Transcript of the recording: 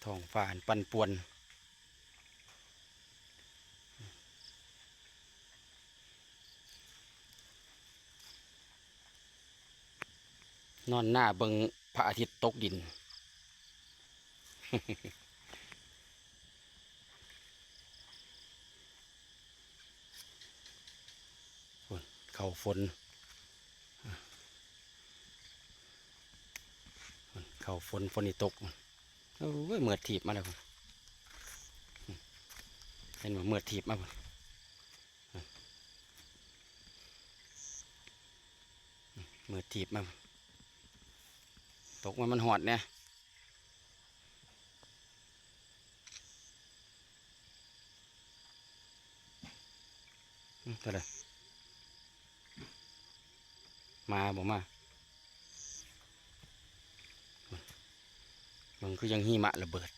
ທ້ອງຟ້າຫັ້ນປັ່ນປ່ວນ ນອນໜ້າເບິ່ງພະອາທິດຕົກດິນ. ພຸ້ນ ເຂົ້າຝົນ ພຸ້ນ ເຂົ້າຝົນ ຝົນຊິຕົກ. ໂອ້ຍ ມືດຖີບມາແລ້ວ ເຫັນບໍ່? ມືດຖີບມາພຸ້ນ ມືດຖີບມາ ຕົກມາມັນຮອດແດ່. ອືມ ເທົ່າໃດ? ມາບໍ່ມາ? ເບິ່ງຄືຍັງຫິມະລະເບີດ.